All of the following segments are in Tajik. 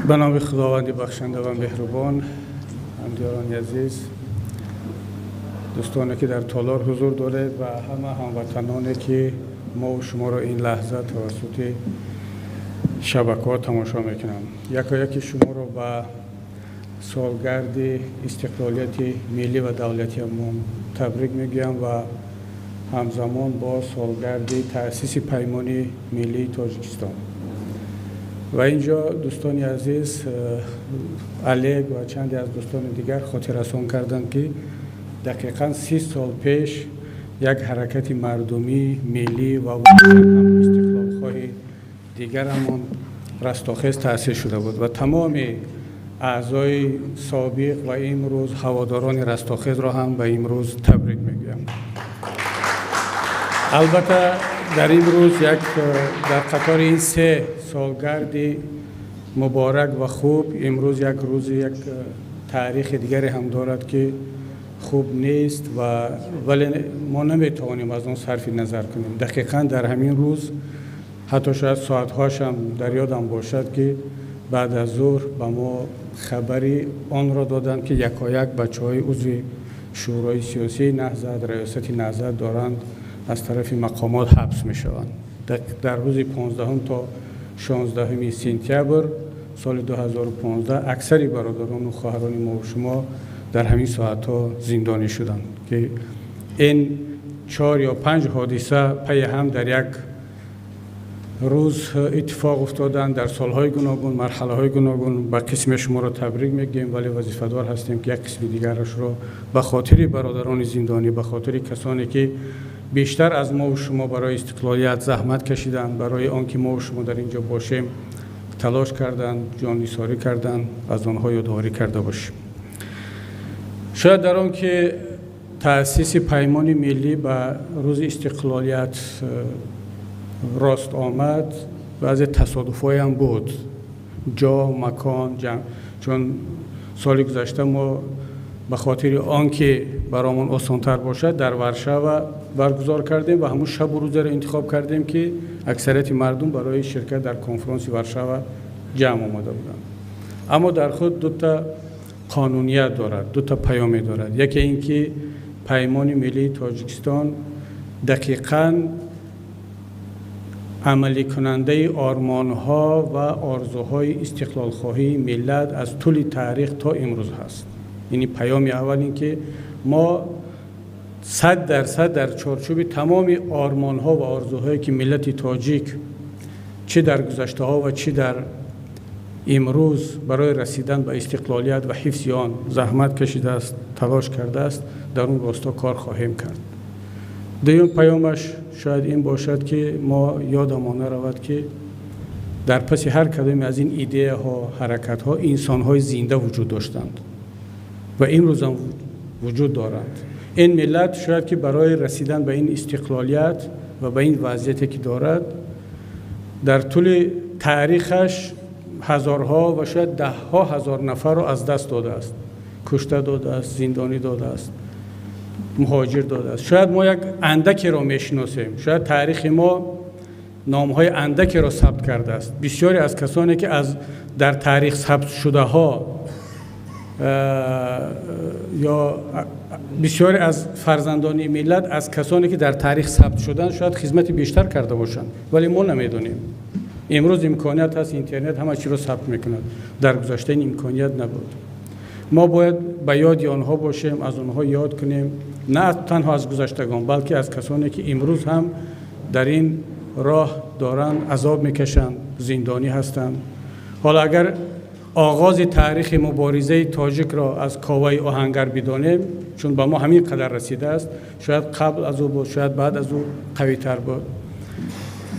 Ба номи Худованди бахшанда ва меҳрубон, ҳамдиёрони азиз, дӯстоне ки дар толор ҳузур доред ва ҳама ҳамватаноне ки мо шуморо ин лаҳза тавассути шабакаҳо тамошо мекунанд. Якояки шуморо ба солгарди истиқлолияти миллӣ ва давлатиамон табрик мегӯям ва ҳамзамон бо солгарди таъсиси Паймони миллии Тоҷикистон. Ва инҷо дӯстони азиз Олег ва чанде аз дӯстони дигар хотиррасон карданд, ки дақиқан 30 сол пеш як ҳаракати мардумӣ, миллӣ ва истиқлолхоҳи дигарамон Растохез таъсис шуда буд ва тамоми аъзои собиқ ва имрӯз ҳаводорони Растохезро ҳам ба имрӯз табрик мегӯям. Албатта, дар ин рӯз як дар қатори ин се солгарди муборак ва хуб имрӯз як рӯзи як таърихи дигаре ҳам дорад, ки хуб нест ва вале мо наметавонем аз он сарфи назар кунем. Дақиқан дар ҳамин рӯз, ҳатто шояд соатҳояшам дар ёдам бошад, ки баъд аз зуҳр ба мо хабари онро доданд, ки якояк бачаҳои узви Шӯрои сиёсии Наҳзат, раёсати Наҳзат доранд аз тарафи мақомот ҳабс мешаванд. Дар рӯзи 15 то 16 сентябр соли 2015 аксари бародарону хоҳарони мо шумо дар ҳамин соатҳо зиндонӣ шуданд, ки ин чор ё панҷ ҳодиса пайи ҳам дар як рӯз иттифоқ уфтоданд дар солҳои гуногун, марҳалаҳои гуногун. Ба қисме шуморо табрик мегӯем, вале вазифадор ҳастем, ки як қисми дигарашро ба хотири бародарони зиндонӣ, ба хотири касоне ки бештар аз мову шумо барои истиқлолият заҳмат кашиданд, барои он ки мову шумо дар инҷо бошем талош карданд, ҷоннисорӣ карданд, аз онҳо ёдоворӣ карда бошем. Шояд дар он ки таъсиси Паймони миллӣ ба рӯзи истиқлолият рост омад, баъзе тасодуфҳоям буд, ҷо, макон, чун соли гузашта мо ба хотири он ки баромон осонтар бошад дар Варшава баргузор кардем ва ҳамун шабу рӯзеро интихоб кардем, ки аксарияти мардум барои ширкат дар конфронси Варшава ҷамъ омада буданд. Аммо дар худ дута қонуният дорад, дута паёме дорад. Яке ин ки Паймони миллии Тоҷикистон дақиқан амаликунандаи ормонҳо ва орзуҳои истиқлолхоҳии миллат аз тӯли таърих то имрӯз ҳаст. Ини паёми аввал ин ки мо 100% дар чорчӯби тамоми ормонҳо ва орзуҳое ки миллати тоҷик чӣ дар гузаштаҳо ва чӣ дар имрӯз барои расидан ба истиқлолият ва ҳифзи он заҳмат кашидааст, талош кардааст, дар он росто кор хоҳем кард. Дуюм паёмаш шояд ин бошад, ки мо ёдамон наравад, ки дар паси ҳар кадоме аз ин идеяҳо, ҳаракатҳо инсонҳои зинда вуҷуд доштанд ва имрӯзам вуҷуд доранд. Ин миллат шояд ки барои расидан ба ин истиқлолият ва ба ин вазъияте ки дорад, дар тӯли таърихаш ҳазорҳо ва шояд даҳҳо ҳазор нафарро аз даст додааст, кушта додааст, зиндонӣ додааст, муҳоҷир додааст. Шояд мо як андакеро мешиносем, шояд таърихи мо номҳои андакеро сабт кардааст. Бисёре аз касоне ки аз дар таърих сабт шудаҳо ё бисёре аз фарзандони миллат аз касоне ки дар таърих сабт шуданд шояд хизмати бештар карда бошанд, вале мо намедонем. Имрӯз имконият ҳаст, интернет ҳама чиро сабт мекунад. Дар гузашта ин имконият набуд. Мо бояд ба ёди онҳо бошем, аз онҳо ёд кунем, на танҳо аз гузаштагон, балки аз касоне ки имрӯз ҳам дар ин роҳ доранд азоб мекашанд, зиндонӣ ҳастанд. Ҳоло агар оғози таърихи муборизаи тоҷикро аз Коваи Оҳангар бидонем, чун ба мо ҳамин қадар расидааст, шояд қабл аз ӯ буд, шояд баъд аз ӯ қавитар буд.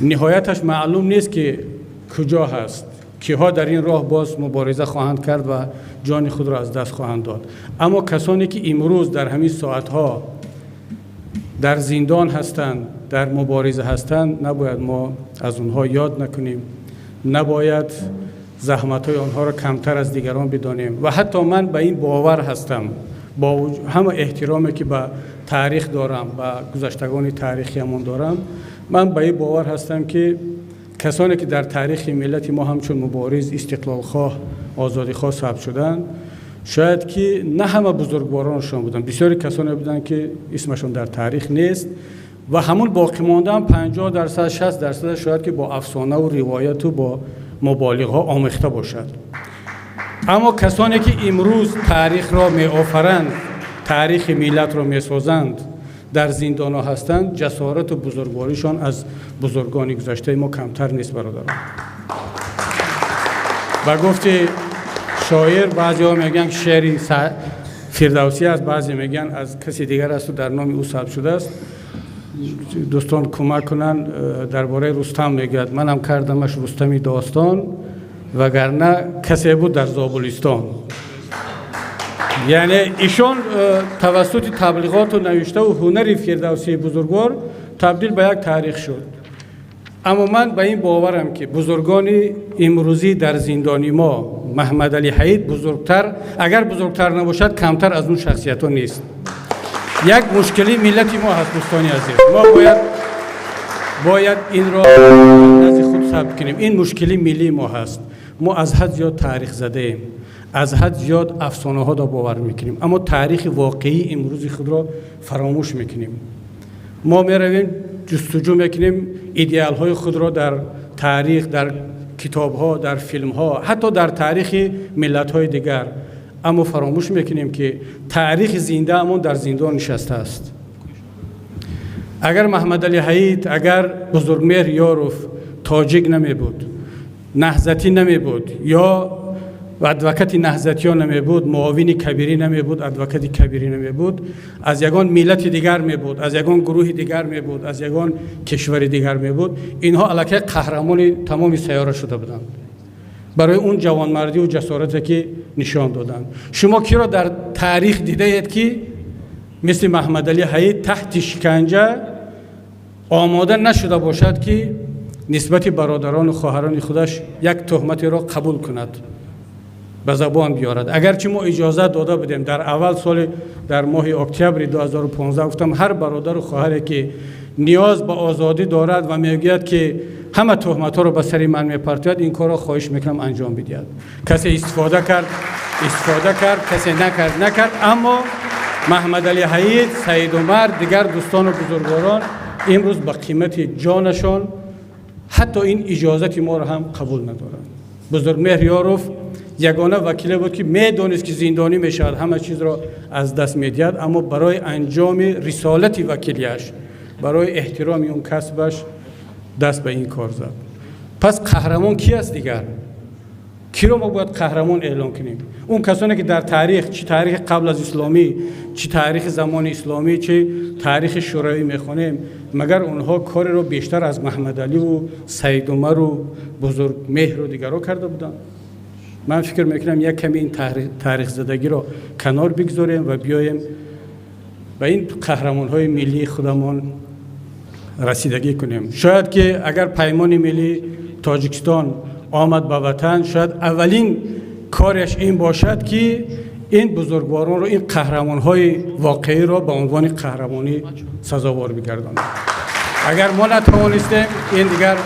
Ниҳояташ маълум нест, ки куҷо ҳаст, киҳо дар ин роҳ боз мубориза хоҳанд кард ва ҷони худро аз даст хоҳанд дод. Аммо касоне ки имрӯз дар ҳамин соатҳо дар зиндон ҳастанд, дар мубориза ҳастанд, набояд мо аз онҳо ёд накунем, набояд заҳматҳои онҳоро камтар аз дигарон бидонем. Ва ҳатто ман ба ин бовар ҳастам, бо ҳама эҳтироме ки ба таърих дорам, ба гузаштагони таърихиамон дорам, ман ба ин бовар ҳастам, ки Касоне ки дар таърихи миллати мо ҳамчун мубориз, истиқлолхоҳ, озодихоҳ сабт шуданд, шояд ки на ҳама бузургворонашон буданд. Бисёри касоне буданд, ки исмашон дар таърих нест ва ҳамун боқӣ мондаам 50%, 60% шояд ки бо афсонаву ривояту бо муболиғҳо омехта бошад. Аммо касоне ки имрӯз таърихро меофаранд, таърихи миллатро месозанд, дар зиндонҳо ҳастанд, ҷасорату бузургворишон аз бузургони гузаштаи мо камтар нест, бародарон. Ба гуфти шоир, баъзеҳо мегӯянд шеъри Фирдавсӣ аст, баъзе мегӯянд аз каси дигар асту дар номи ӯ сабт шудааст. Дӯстон кӯмак кунанд, дар бораи Рустам мегӯяд: манам кардамаш Рустами достон, вагарна касе буд дар Зобулистон. Яъне ишон тавассути таблиғоту навиштаву ҳунари Фирдавсии бузургвор табдил ба як таърих шуд. Аммо ман ба ин боварам, ки бузургони имрӯзӣ дар зиндони мо, Маҳмадалӣ Ҳаид бузургтар, агар бузургтар набошад, камтар аз он шахсиятҳо нест. Як мушкили миллати мо ҳаст, дӯстони азиз, мо бояд инро назди худ сабт кунем. Ин мушкили миллии мо ҳаст. Мо аз ҳад зиёд таърих задаем, аз ҳад зиёд афсонаҳоро бовар мекунем, аммо таърихи воқеии имрӯзи худро фаромӯш мекунем. Мо меравем, ҷустуҷӯ мекунем идеалҳои худро дар таърих, дар китобҳо, дар филмҳо, ҳатто дар таърихи миллатҳои дигар, аммо фаромӯш мекунем, ки таърихи зиндаамон дар зиндон нишастааст. Агар Маҳмадалӣ Ҳаид, агар Бузургмеҳр Ёров тоҷик намебуд, наҳзатӣ намебуд ё адвокати наҳзатиён намебуд, муовини Кабирӣ намебуд, адвокати Кабирӣ намебуд, аз ягон миллати дигар мебуд, аз ягон гурӯҳи дигар мебуд, аз ягон кишвари дигар мебуд, инҳо аллакай қаҳрамони тамоми сайёра шуда буданд барои он ҷавонмардиву ҷасорате, ки нишон доданд. Шумо киро дар таърих дидаед, ки мисли Маҳмадалӣ Ҳаид таҳти шиканҷа омода нашуда бошад, ки нисбати бародарону хоҳарони худаш як туҳматеро қабул кунад, ба забон биёрад? Агарчи мо иҷозат дода будем дар аввал соли, дар моҳи октябри 2015 гуфтам, ҳар бародару хоҳаре, ки ниёз ба озодӣ дорад ва мегӯяд, ки ҳама туҳматҳоро ба сари ман мепартояд, ин корро хоҳиш мекунам анҷом бидиҳад. Касе истифода кард, истифода кард, касе накард, накард. Аммо Маҳмадалӣ Ҳаид, Саидумар, дигар дӯстону бузургворон имрӯз ба қимати ҷонашон ҳатто ин иҷозати моро ҳам қабул надоранд. Бузургмеҳр Ёров ягона вакиле буд, ки медонист, ки зиндонӣ мешавад, ҳама чизро аз даст медиҳад, аммо барои анҷоми рисолати вакилияш, барои эҳтироми он касбаш даст ба ин кор зад. Пас қаҳрамон ки аст дигар? Киро мо бояд қаҳрамон эълон кунем? Он касоне, ки дар таърих, чӣ таърихи қабл аз исломӣ, чӣ таърихи замони исломӣ, чӣ таърихи шӯравӣ мехонем, магар онҳо кореро бештар аз Маҳмадаливу Саидумару Бузургмеҳру дигарҳо карда буданд? Ман фикр мекунам, як ками ин таърихзадагиро канор бигзорем ва биёем ба ин қаҳрамонҳои миллии худамон расидагӣ кунем. Шояд ки агар Паймони миллии Тоҷикистон омад ба ватан, шояд аввалин кореш ин бошад, ки ин бузургворонро, ин қаҳрамонҳои воқеиро ба унвони қаҳрамонӣ сазовор бигардонад. Агар мо натавонистем, ин дигар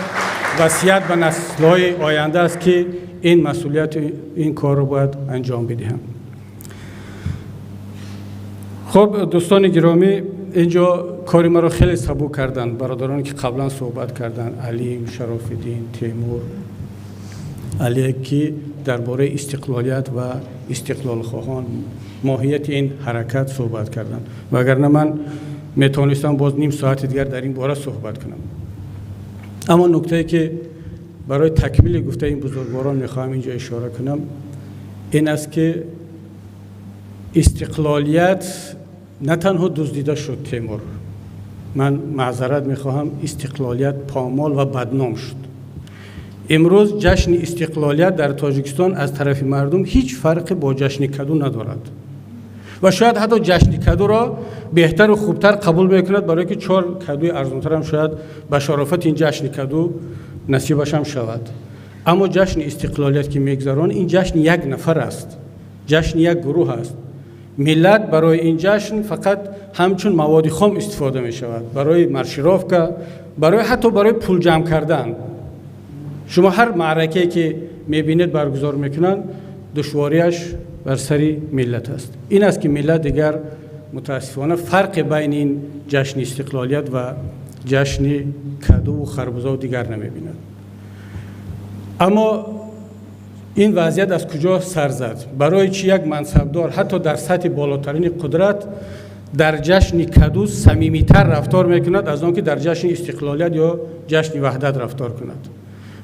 васият ба наслҳои оянда аст, ки ин масъулияти ин корро бояд анҷом бидиҳанд. Хуб, дӯстони гиромӣ, инҷо кори маро хеле сабук карданд бародароне, ки қаблан суҳбат карданд, Алим, Шарофиддин, Темур, Алие, ки дар бораи истиқлолият ва истиқлолхоҳон, моҳияти ин ҳаракат суҳбат карданд, вагарна ман метавонистам боз ним соати дигар дар ин бора суҳбат кунам. Аммо нуктае, ки барои такмили гуфтаи ин бузургворон мехоҳам инҷо ишора кунам, ин аст, ки истиқлолият на танҳо дуздида шуд, Темур, ман маъзарат мехоҳам, истиқлолият помол ва бадном шуд. Имрӯз ҷашни истиқлолият дар Тоҷикистон аз тарафи мардум ҳеҷ фарқе бо ҷашни каду надорад ва шояд ҳатто ҷашни кадуро беҳтару хубтар қабул мекунад, барое ки чор кадуи арзонтарам шояд ба шарофати ин ҷашни каду насибашам шавад. Аммо ҷашни истиқлолият, ки мегузарон, ин ҷашни як нафар аст, ҷашни як гурӯҳ аст. Миллат барои ин ҷашн фақат ҳамчун маводи хом истифода мешавад, барои маршировка, барои ҳатто барои пул ҷамъ кардан. Шумо ҳар маъракае ки мебинед баргузор мекунанд, душвориаш бар сари миллат аст. Ин аст ки миллат дигар мутаассифона фарқи байни ин ҷашни истиқлолият ва ҷашни кадуву харбузаву дигар намебинад. Аммо ин вазъият аз куҷо сар зад? Барои чӣ як мансабдор ҳатто дар сатҳи болотарини қудрат дар ҷашни каду самимитар рафтор мекунад аз он ки дар ҷашни истиқлолият ё ҷашни ваҳдат рафтор кунад?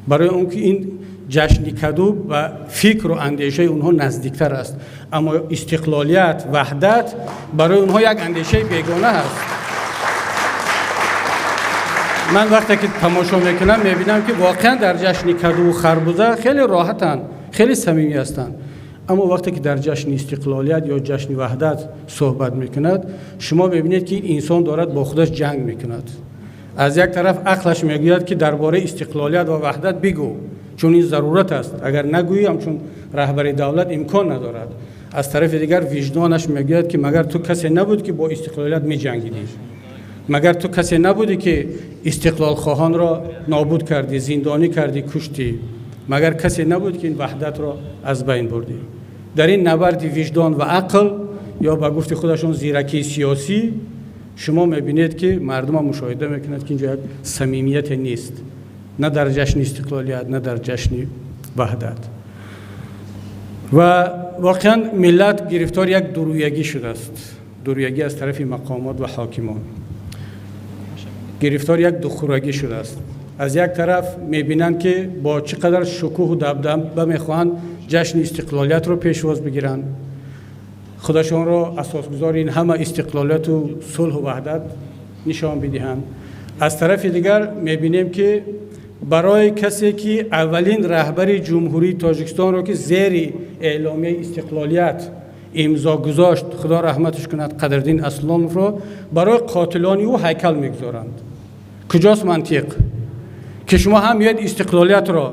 Барои он ки ин ҷашни каду ба фикру андешаи онҳо наздиктар аст, аммо истиқлолият, ваҳдат барои онҳо як андешаи бегона аст. Ман вақте ки тамошо мекунам, мебинам, ки воқеан дар ҷашни кадуву харбуза хеле роҳатанд, хеле самимӣ ҳастанд, аммо вақте ки дар ҷашни истиқлолият ё ҷашни ваҳдат суҳбат мекунад, шумо мебинед, ки ин инсон дорад бо худаш ҷанг мекунад. Аз як тараф ақлаш мегӯяд, ки дар бораи истиқлолият ва ваҳдат бигӯ, чун ин зарурат аст, агар нагӯӣ, ҳамчун раҳбари давлат имкон надорад. Аз тарафи дигар виҷдонаш мегӯяд, ки магар ту касе набуд, ки бо истиқлолият меҷангидӣ? Магар ту касе набудӣ, ки истиқлолхоҳонро нобуд кардӣ, зиндонӣ кардӣ, куштӣ? Магар касе набуд, ки ин ваҳдатро аз байн бурдӣ? Дар ин набарди виҷдон ва ақл ё ба гуфти худашон зиракии сиёсӣ, шумо мебинед, ки мардумам мушоҳида мекунад, ки инҷо як самимияте нест, на дар ҷашни истиқлолият, на дар ҷашни ваҳдат. Ва воқеан миллат гирифтори як дурӯягӣ шудааст, дурӯягӣ аз тарафи мақомот ва ҳокимон, гирифтори як духӯрагӣ шудааст. Аз як тараф мебинанд, ки бо чӣ қадар шукӯҳу дабдаба мехоҳанд ҷашни истиқлолиятро пешвоз бигиранд, худашонро асосгузори ин ҳама истиқлолияту сулҳу ваҳдат нишон бидиҳанд. Аз тарафи дигар мебинем, ки барои касе ки аввалин раҳбари Ҷумҳурии Тоҷикистонро, ки зери эъломияи истиқлолият имзо гузошт, Худо раҳматаш кунад, Қадриддин Аслоновро, барои қотилони ӯ ҳайкал мегузоранд. Куҷост мантиқ, ки шумо ҳам меоед, истиқлолиятро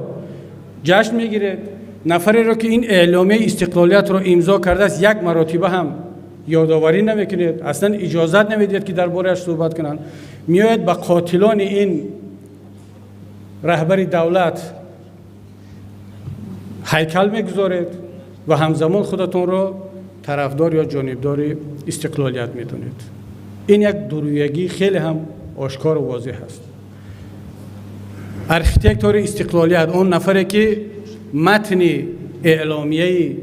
ҷашн мегиред, нафареро, ки ин эъломияи истиқлолиятро имзо кардааст, як маротиба ҳам ёдоварӣ намекунед, аслан иҷозат намедиҳед, ки дар борааш суҳбат кунанд, меояд, ба қотилони ин раҳбари давлат ҳайкал мегузоред ва ҳамзамон худатонро тарафдор ё ҷонибдори истиқлолият медонед? Ин як дурӯягӣ хеле ҳам ошкору возеҳ аст. Архитектори истиқлолият, он нафаре ки матни эъломияи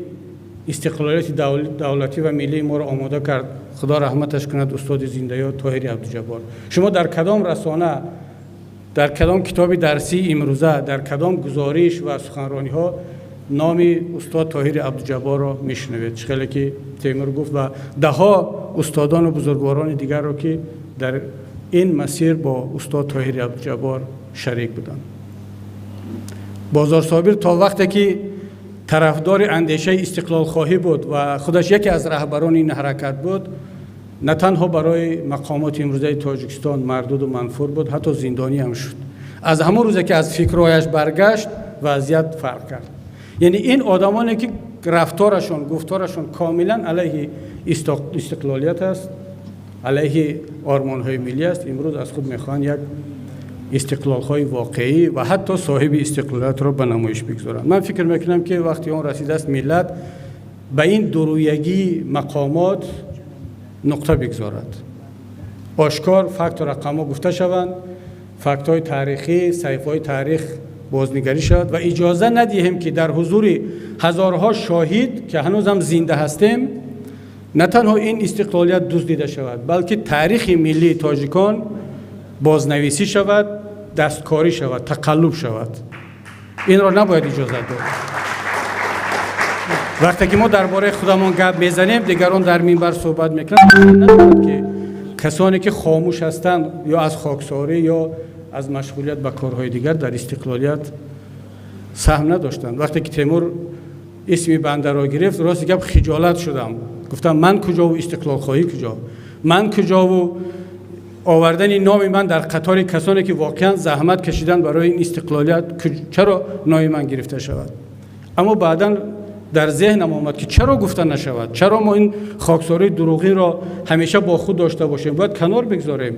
истиқлолияти давлатӣ ва миллии моро омода кард, Худо раҳматаш кунад, устоди зиндаёд Тоҳири Абдуҷаббор, шумо дар кадом расона, дар кадом китоби дарсии имрӯза, дар кадом гузориш ва суханрониҳо номи устод Тоҳири Абдуҷабборро мешунавед? Чӣ хеле ки Темур гуфт, ва даҳҳо устодону бузургворони дигарро, ки дар ин масир бо устод Тоҳири Абдуҷаббор шарик буданд. Бозорсобир то вақте ки тарафдори андешаи истиқлолхоҳӣ буд ва худаш яке аз раҳбарони ин ҳаракат буд, на танҳо барои мақомоти имрӯзаи Тоҷикистон мардуду манфур буд, ҳатто зиндонӣ ҳам шуд. Аз ҳамон рӯзе ки аз фикрҳояш баргашт, вазъият фарқ кард. Яъне ин одамоне ки рафторашон, гуфторашон комилан алайҳи истиқлолият аст, алайҳи ормонҳои миллӣ аст, имрӯз аз худ мехоҳанд як истиқлолҳои воқеӣ ва ҳатто соҳиби истиқлолиятро ба намоиш бигзоранд. Ман фикр мекунам, ки вақти он расидааст, миллат ба ин дурӯягии мақомот нуқта бигзорад, ошкор факту рақамҳо гуфта шаванд, фактҳои таърихӣ, саҳифаҳои таърих бознигарӣ шавад ва иҷоза надиҳем, ки дар ҳузури ҳазорҳо шоҳид, ки ҳанӯзам зинда ҳастем, на танҳо ин истиқлолият дуздида шавад, балки таърихи миллии тоҷикон бознависӣ шавад, дасткорӣ шавад, тақаллуб шавад. Инро набояд иҷозат дод. Вақте ки мо дар бораи худамон гап мезанем, дигарон дар минбар суҳбат мекунанд, надорад, ки касоне ки хомӯш ҳастанд ё аз хоксорӣ, ё аз машғулият ба корҳои дигар, дар истиқлолият саҳм надоштанд. Вақте ки Темур исми бандаро гирифт, рости гап, хиҷолат шудам. Гуфтам: ман куҷову истиқлолхоҳӣ куҷо, ман куҷову овардани номи ман дар қатори касоне ки воқеан заҳмат кашиданд барои ин истиқлолият? Чаро номи ман гирифта шавад? Аммо баъдан дар зеҳнам омад, ки чаро гуфта нашавад? Чаро мо ин хоксории дурӯғинро ҳамеша бо худ дошта бошем? Бояд канор бигзорем.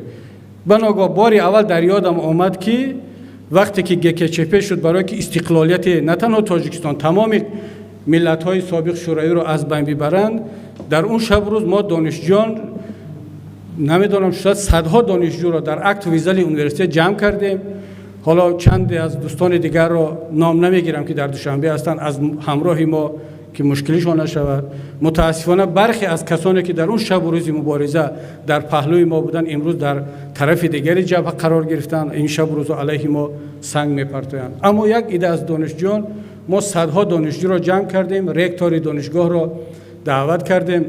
Ба ногоҳ бори аввал дар ёдам омад, ки Вақте ки ГКЧП шуд, барое ки истиқлолияти на танҳо Тоҷикистон, тамоми миллатҳои собиқ Шӯравиро аз байн бибаранд, дар он шабу рӯз мо донишҷӯён, намедонам, шояд садҳо донишҷӯро дар актовый зали университет ҷамъ кардем. Ҳоло чанде аз дӯстони дигарро ном намегирам, ки дар Душанбе ҳастанд, аз ҳамроҳи мо, ки мушкилишон нашавад. Мутаассифона, бархе аз касоне, ки дар он шабу рӯзи мубориза дар паҳлӯи мо буданд, имрӯз дар тарафи дигари ҷабҳа қарор гирифтанд, ин шабу рӯзо алайҳи мо санг мепартоянд. Аммо як ида аз донишҷӯён, мо садҳо донишҷӯро ҷамъ кардем, ректори донишгоҳро даъват кардем,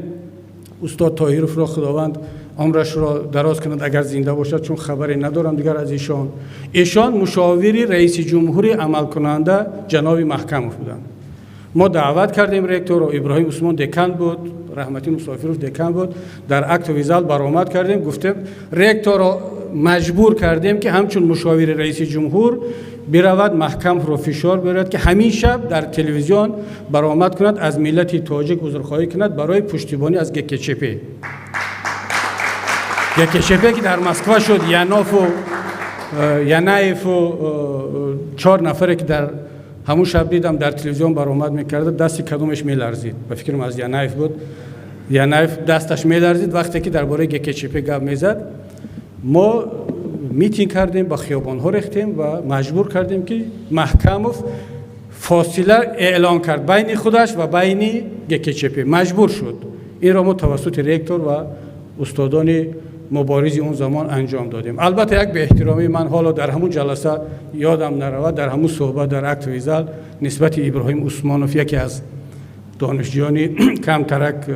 устод Тоҳировро, Худованд умрашро дароз кунад, агар зинда бошад, чун хабаре надорам дигар аз ишон. Ишон мушовири раиси ҷумҳури амалкунанда ҷаноби Маҳкамов буданд. Мо даъват кардем ректорро, Иброҳим Усмон декан буд, Раҳматӣ Мусофиров декан буд, дар актовый зал баромад кардем, гуфтем, ректорро маҷбур кардем, ки ҳамчун мушовири раиси ҷумҳур биравад, Маҳкамовро фишор биёрад, ки ҳамин шаб дар телевизион баромад кунад, аз миллати тоҷик узрхоҳӣ кунад барои пуштибонӣ аз ГКЧП. ГКЧП, ки дар Москва шуд, Янову Янаеву чор нафаре, ки дар ҳамун шаб дидам, дар телевизион баромад мекарда, дасти кадомеш меларзид, ба фикрам, аз Янаев буд, Янаев дасташ меларзид, вақте ки дар бораи ГКЧП гап мезад. Мо митинг кардем, ба хиёбонҳо рехтем ва маҷбур кардем, ки Маҳкамов фосила эълон кард байни худаш ва байни ГКЧП. Маҷбур шуд. Инро мо тавассути ректор ва устодони муборизи он замон анҷом додем. Албатта, як беэҳтиромӣ ман ҳоло дар ҳамун ҷаласа ёдам наравад, дар ҳамун суҳбат дар актовый зал нисбати Иброҳим Усмонов, яке аз донишҷӯёни камтарак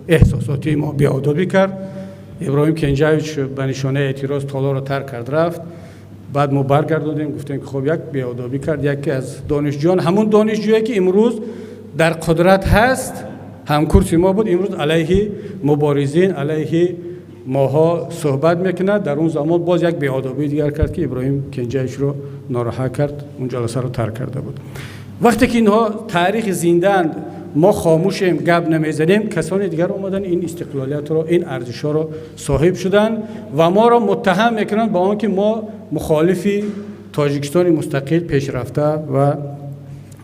эҳсосотии мо, беодобӣ кард. Иброҳим Кенҷаевич ба нишонаи эътироз толорро тарк кард, рафт. Баъд мо баргардодем, гуфтем, ки хоб, як беодобӣ кард яке аз донишҷӯён, ҳамун донишҷӯе, ки имрӯз дар қудрат ҳаст, ҳамкурси мо буд, имрӯз алайҳи муборизин, алайҳи моҳо суҳбат мекунад. Дар он замон боз як беодобии дигар кард, ки Иброҳим Кенҷаевичро нороҳат кард, он ҷаласаро тарк карда буд. Вақте ки инҳо таърихи зиндаанд, мо хомӯшем, гап намезанем, касони дигар омаданд, ин истиқлолиятро, ин арзишҳоро соҳиб шуданд ва моро муттаҳам мекунанд ба он ки мо мухолифи Тоҷикистони мустақил, пешрафта ва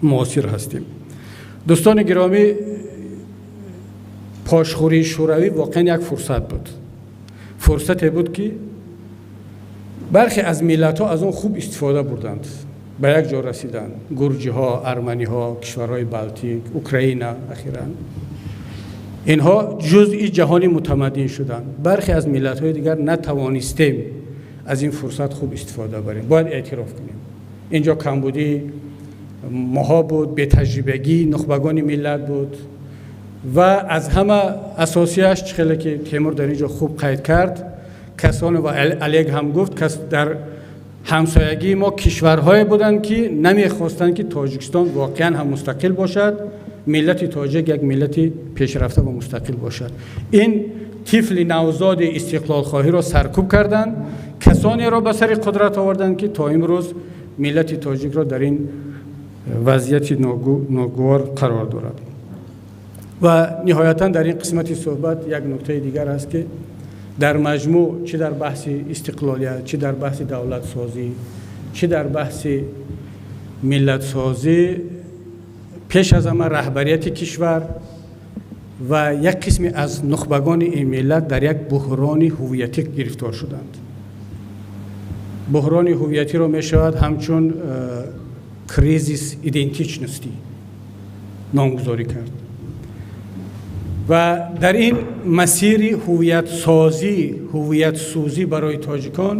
муосир ҳастем. Дӯстони гиромӣ, пошхӯрии Шӯравӣ воқеан як фурсат буд, фурсате буд, ки бархе аз миллатҳо аз он хуб истифода бурданд, ба як ҷо расиданд: гурҷиҳо, арманиҳо, кишварҳои Балтик, Украина. Ахиран инҳо ҷузъи ҷаҳони мутамаддин шуданд. Бархе аз миллатҳои дигар натавонистем аз ин фурсат хуб истифода барем, бояд эътироф кунем. Ин ҷо камбудии моҳо буд, бетаҷрибагии нухбагони миллат буд ва аз ҳама асосияш, чӣ хеле ки Темур дар ин ҷо хуб қайд кард, касоне ва Олег ҳам гуфт, кас дар ҳамсоягии мо кишварҳое буданд, ки намехостанд, ки Тоҷикистон воқеан ҳам мустақил бошад, миллати тоҷик як миллати пешрафта ва мустақил бошад. Ин тифли навзоди истиқлолхоҳиро саркӯб карданд, касонеро ба сари қудрат оварданд, ки то имрӯз миллати тоҷикро дар ин вазъияти ногувор қарор дорад. Ва ниҳоятан дар ин қисмати суҳбат як нуктаи дигар аст, ки дар маҷмӯъ, чӣ дар баҳси истиқлолият, чӣ дар баҳси давлатсозӣ, чӣ дар баҳси миллатсозӣ, пеш аз ҳама раҳбарияти кишвар ва як қисме аз нухбагони ин миллат дар як буҳрони ҳувиятӣ гирифтор шуданд. Буҳрони ҳувиятиро мешавад ҳамчун кризис идентичности номгузорӣ кард. Ва дар ин масири ҳувиятсозӣ, ҳувиятсӯзӣ барои тоҷикон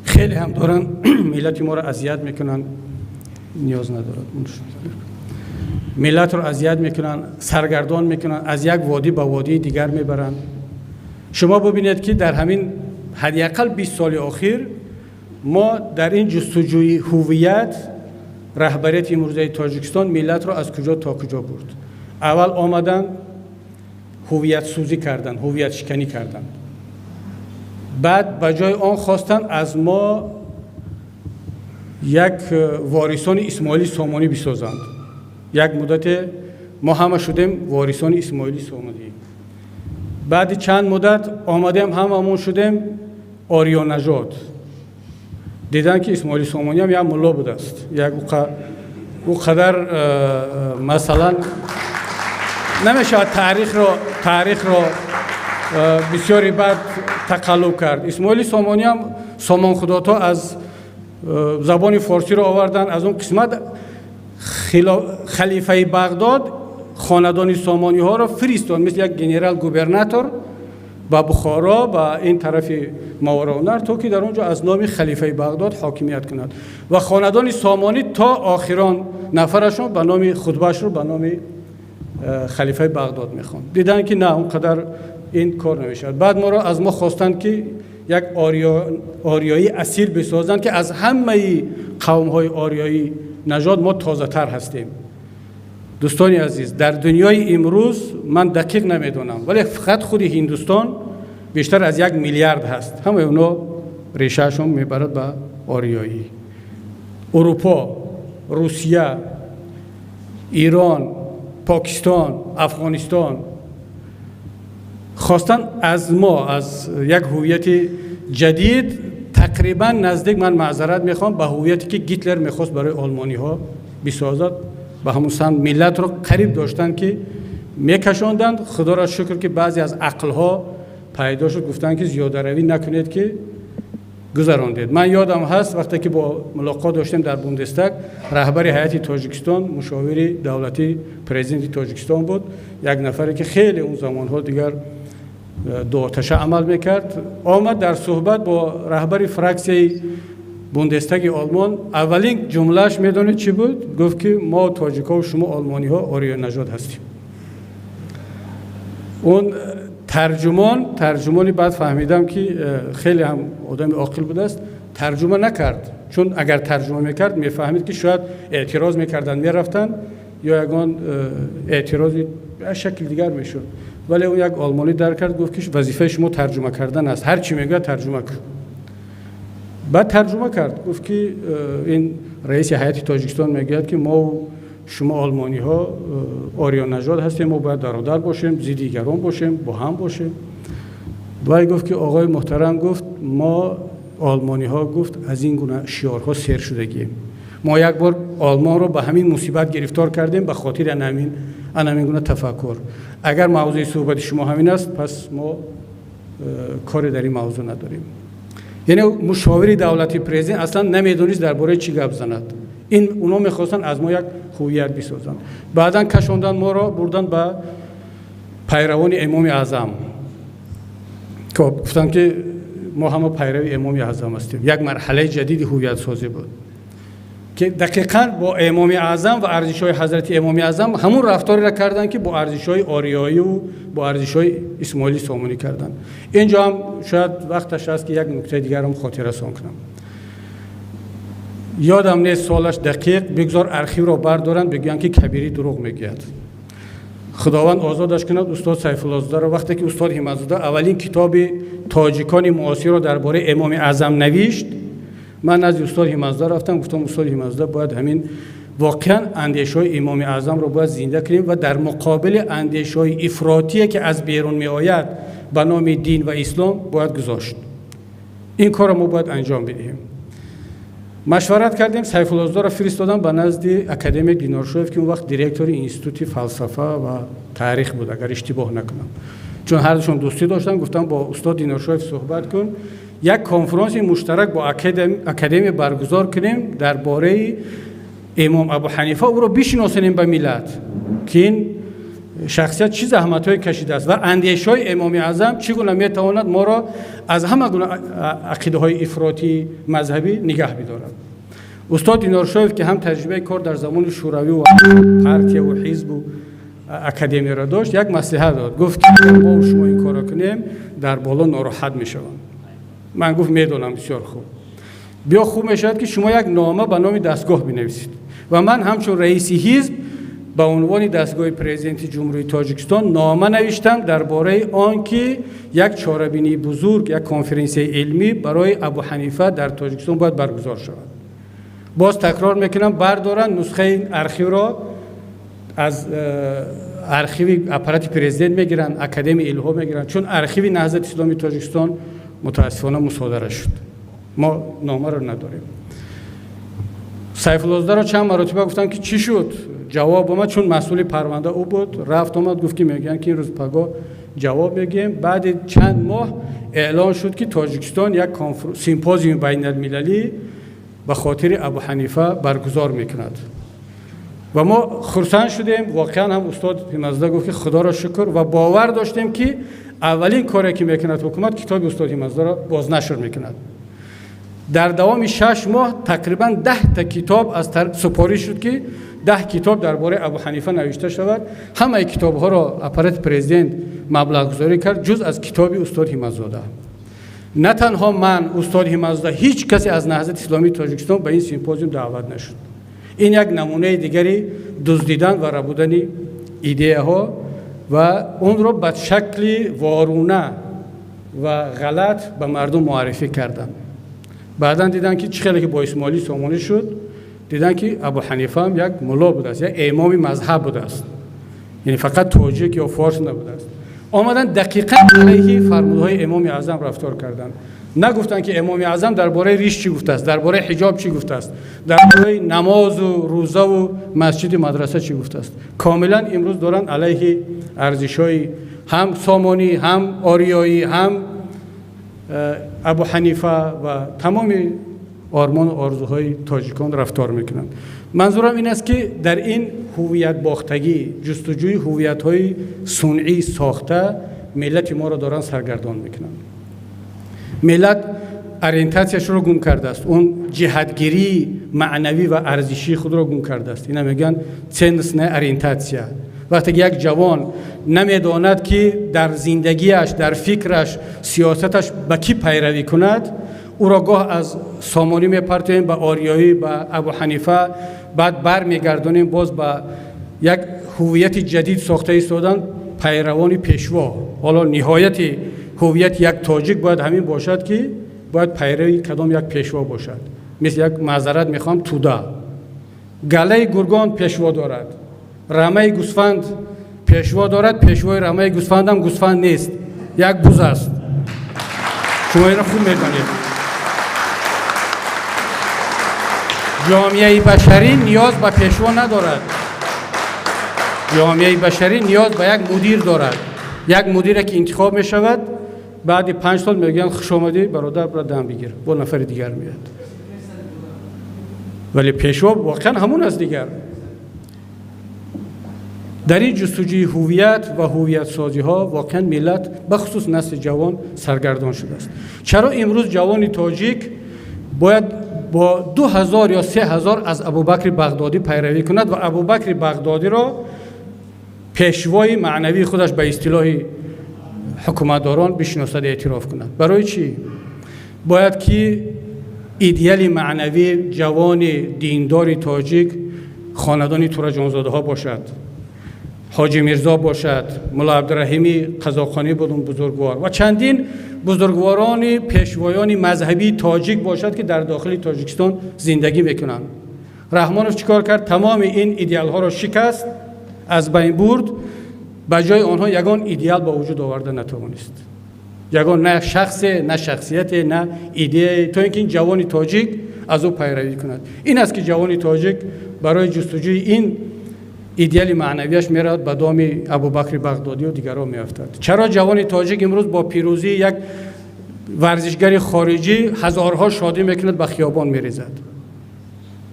хеле ҳам доранд миллати моро азият мекунанд, ниёз надорад, миллатро азият мекунанд, саргардон мекунанд, аз як водӣ ба водии дигар мебаранд. Шумо бубинед, ки дар ҳамин ҳадди ақал 20 соли охир мо дар ин ҷустуҷӯи ҳувият, раҳбарияти имрӯзаи Тоҷикистон миллатро аз куҷо то куҷо бурд. Аввал омаданд, ҳувиятсӯзӣ карданд, ҳувиятшиканӣ карданд, баъд ба ҷои он хостанд аз мо як ворисони Исмоили Сомонӣ бисозанд. Як муддате мо ҳама шудем ворисони Исмоили Сомонӣ. Баъди чанд муддат омадем, ҳамамон шудем ориёнажод. Диданд, ки Исмоили Сомонӣ ҳам як мулло будааст, як ӯ қадар масалан намешавад таърихро бисёри бад тақаллуб кард. Исмоили Сомонӣ ҳам Сомонхудото аз забони форсиро оварданд. Аз он қисмат халифаи Бағдод хонадони Сомониҳоро фиристод, мисли як генерал губернатор ба Бухоро, ба ин тарафи Мовароуннаҳр, то ки дар он ҷо аз номи халифаи Бағдод ҳокимият кунад. Ва хонадони Сомонӣ то охирон нафарашон ба номи хутбашро ба номи халифаи Бағдод мехонд. Диданд, ки на, он қадар ин кор намешавад. Баъд моро аз мо хостанд, ки як ориёии асил бисозанд, ки аз ҳамаи қавмҳои ориёӣ нажод мо тозатар ҳастем. Дӯстони азиз, дар дунёи имрӯз ман дақиқ намедонам, вале фақат худи Ҳиндустон бештар аз 1 миллиард ҳаст. Ҳамаи онҳо решаашон мебарад ба ориёӣ. Урупо, Русия, Ирон, Покистон, Афғонистон хостанд аз мо аз як ҳувияти ҷадид, тақрибан наздик, ман маъзарат мехоҳам, ба ҳувияте ки Гитлер мехост барои олмониҳо бисозад, ба ҳамун самт миллатро қариб доштанд, ки мекашонданд. Худоро шукр, ки баъзе аз ақлҳо пайдо шуд, гуфтанд, ки зиёдаравӣ накунед, ки гузарондед. Ман ёдам ҳаст, вақте ки бо мулоқот доштем дар Бундестаг, раҳбари ҳайати Тоҷикистон мушовири давлатии президенти Тоҷикистон буд, як нафаре ки хеле он замонҳо дигар дуоташа амал мекард. Омад, дар суҳбат бо раҳбари фраксияи Бундестаги Олмон аввалин ҷумлааш медонед чӣ буд? Гуфт, ки мо тоҷикҳо, шумо олмониҳо ориёнажод ҳастем. Он тарҷумони баъд фаҳмидам, ки хеле ҳам одами оқил будааст, тарҷума накард, чун агар тарҷума мекард, мефаҳмид, ки шояд эътироз мекарданд, мерафтанд ё ягон эътирози шакли дигар мешуд. Вале ӯ як олмонӣ дар кард, гуфт, ки вазифаи шумо тарҷума кардан аст, ҳар чӣ мегӯяд, тарҷума кун. Баъд тарҷума кард, гуфт, ки ин раиси ҳайати Тоҷикистон мегӯяд, ки мо шумо олмониҳо ориёнажод ҳастем, мо бояд бародар бошем, зидди дигарон бошем, бо ҳам бошем. Вай гуфт, ки оғои муҳтарам, гуфт, мо олмониҳо, гуфт, аз ин гуна шиорҳо сер шудагием. Мо як бор Олмонро ба ҳамин мусибат гирифтор кардем ба хотири ана ҳамин гуна тафаккур. Агар мавзӯи суҳбати шумо ҳамин аст, пас мо коре дар ин мавзӯъ надорем. Яъне мушовири давлати президент аслан намедонист, дар бораи чӣ гап занад. Ин онҳо мехостанд аз мо як ҳувият бисозанд. Баъдан кашонданд моро, бурданд ба пайравони Имоми Аъзам. Гуфтанд, ки мо ҳама пайрави Имоми Аъзам ҳастем. Як марҳалаи ҷадиди ҳувиятсозӣ буд, ки дақиқан бо Имоми Аъзам ва арзишҳои ҳазрати Имоми Аъзам ҳамун рафтореро карданд, ки бо арзишҳои ориёиву бо арзишҳои Исмоили Сомонӣ карданд. Инҷо ҳам шояд вақташ аст, ки як нуктаи дигарам хотиррасон кунам. Ёдам нест солаш дақиқ, бигзор архивро бардоранд, бигӯянд, ки Кабирӣ дурӯғ мегӯяд. Худованд озодаш кунад устод Сайфуллозодаро. Вақте ки устод Ҳимматзода аввалин китоби тоҷикони муосирро дар бораи Имоми Аъзам навишт, ман назди устод Ҳимматзода рафтам, гуфтам: «Устод Ҳимматзода, бояд ҳамин воқеан андешаҳои Имоми Аъзамро бояд зинда кунем ва дар муқобили андешаҳои ифротие, ки аз берун меояд ба номи дин ва ислом, бояд гузошт. Ин корро мо бояд анҷом бидиҳем». Машварат кардем, Сайфуллозодаро фиристодам ба назди академик Диноршоев, ки он вақт директори Институти фалсафа ва таърих буд, агар иштибоҳ накунам. Чун ҳардушон дӯстӣ доштанд, гуфтам: «Бо устод Диноршоев суҳбат кун, як конфронси муштарак бо академия баргузор кунем дар бораи Имом Абу Ҳанифа, ӯро бишиносонем ба миллат, ки ин шахсият чӣ заҳматҳое кашидааст ва андешаҳои Имоми Аъзам чӣ гуна метавонад моро аз ҳама гуна ақидаҳои ифротии мазҳабӣ нигаҳ бидорад». Устод Диноршоев, ки ҳам таҷрибаи кор дар замони Шӯравӣ партияву ҳизбу академияро дошт, як маслиҳат дод. Гуфт, ки агар мо шумо ин корро кунем, дар боло нороҳат мешаванд. Ман, гуфт, медонам бисёр хуб. Биё, хуб мешавад, ки шумо як нома ба номи дастгоҳ бинависед ва ман ҳамчун раиси ҳизб ба унвони дастгоҳи президенти Ҷумҳурии Тоҷикистон нома навиштам дар бораи он ки як чорабинии бузург, як конференсияи илмӣ барои Абу Ҳанифа дар Тоҷикистон бояд баргузор шавад. Боз такрор мекунам, бардоранд нусхаи архивро, аз архиви аппарати президент мегиранд, Академияи илмҳо мегиранд, чун архиви Наҳзати Исломии Тоҷикистон мутаассифона мусодара шуд. Мо номаро надорем. Сайфуллозодаро чанд маротиба гуфтам, ки чӣ шуд, ҷавоб омад, чун масъули парванда ӯ буд. Рафт омад, гуфт, ки мегӯянд, ки ин рӯз пагоҳ ҷавоб мегӯем. Баъди чанд моҳ эълон шуд, ки Тоҷикистон як симпозиуми байналмилалӣ ба хотири Абу Ҳанифа баргузор мекунад ва мо хурсанд шудем. Воқеан ҳам устод Ҳимматзода гуфт, ки худоро шукр, ва бовар доштем, ки аввалин коре ки мекунад ҳукумат, китоби устод Ҳимматзодаро бознашр мекунад. Дар давоми 6 моҳ тақрибан 10та китоб аз супориш шуд, ки 10 китоб дар бораи Абу Ҳанифа навишта шавад. Ҳамаи китобҳоро аппарати президент маблағгузорӣ кард, ҷуз аз китоби устод Ҳимматзода. На танҳо ман, устод Ҳимматзода, ҳеҷ касе аз Наҳзати исломии Тоҷикистон ба ин симпозиум даъват нашуд. Ин як намунаи дигари дуздидан ва рабудани идеяҳо ва онро ба шакли воруна ва ғалат ба мардум муаррифӣ карданд. Баъдан дидан, ки чӣ хеле ки бо Исмоили Сомонӣ шуд, дидан, ки Абу Ҳанифа ҳам як мулло будааст, як имоми мазҳаб будааст, яъне фақат тоҷик ё форс набудааст. Омадан, дақиқан алайҳи фармудҳои Имоми Аъзам рафтор карданд. Нагуфтанд, ки Имоми Аъзам дар бораи риш чӣ гуфтааст, дар бораи ҳиҷоб чӣ гуфтааст, дар бораи намозу рӯзаву масҷиди мадраса чӣ гуфтааст. Комилан имрӯз доранд алайҳи арзишҳои ҳам сомонӣ, ҳам ориёӣ, ҳам Абу Ҳанифа ва тамоми ормону орзуҳои тоҷикон рафтор мекунанд. Манзурам ин аст, ки дар ин ҳувиятбохтагӣ, ҷустуҷӯи ҳувиятҳои сунъӣ сохта миллати моро доранд саргардон мекунанд. Миллат ориентатсияшро гум кардааст, он ҷиҳатгирии маънавӣ ва арзишии худро гум кардааст. Ина мегӯянд ценностная ориентация. Вақте ки як ҷавон намедонад, ки дар зиндагиаш, дар фикраш, сиёсаташ ба кӣ пайравӣ кунад, ӯро гоҳ аз сомонӣ мепартоем ба ориёӣ, ба Абу Ҳанифа, баъд бармегардонем боз ба як ҳувияти ҷадид сохта истодан, пайравони пешво. Ҳоло ниҳояти ҳувияти як тоҷик бояд ҳамин бошад, ки бояд пайрави кадом як пешво бошад. Мисли як, маъзарат мехоҳам, тӯда, галаи гургон пешво дорад, рамаи гӯсфанд пешво дорад. Пешвои рамаи гӯсфандам гӯсфанд нест, як буз аст. Шумо инро хуб медонед. Ҷомеаи башарӣ ниёз ба пешво надорад. Ҷомеаи башарӣ ниёз ба як мудир дорад, як мудире ки интихоб мешавад, баъди 5 сол мегӯянд: «Хуш омадӣ, бародар, бира дам бигир», бо нафари дигар меяд. Вале пешво воқеан ҳамун аст дигар. Дар ин ҷустуҷӯи ҳувият ва ҳувиятсозиҳо воқеан миллат, бахусус насли ҷавон, саргардон шудааст. Чаро имрӯз ҷавони тоҷик бояд бо 2000 ё 3000 аз Абубакри Бағдодӣ пайравӣ кунад ва Абубакри Бағдодиро пешвои маънавии худаш ба истилоҳи ҳукуматдорон бишиносад, эътироф кунад? Барои чӣ бояд ки идеали маънавии ҷавони диндори тоҷик хонадони Тураҷонзодаҳо бошад, Ҳоҷи Мирзо бошад, Мулло Абдураҳими Қазоқонӣ буд он бузургвор ва чандин бузургворони пешвоёни мазҳабии тоҷик бошад, ки дар дохили Тоҷикистон зиндагӣ мекунанд? Раҳмонов чӣ кор кард? Тамоми ин идеалҳоро шикаст, аз байн бурд, ба ҷои онҳо ягон идеал ба вуҷуд оварда натавонист, ягон на шахсе, на шахсияте, на идеяе, то ин ки ин ҷавони тоҷик аз ӯ пайравӣ кунад. Ин аст, ки ҷавони тоҷик барои ҷустуҷӯи ин идеали маънавияш меравад, ба доми Абубакри Бағдодию дигарон меафтад. Чаро ҷавони тоҷик имрӯз бо пирӯзии як варзишгари хориҷӣ ҳазорҳо шодӣ мекунад, ба хиёбон мерезад?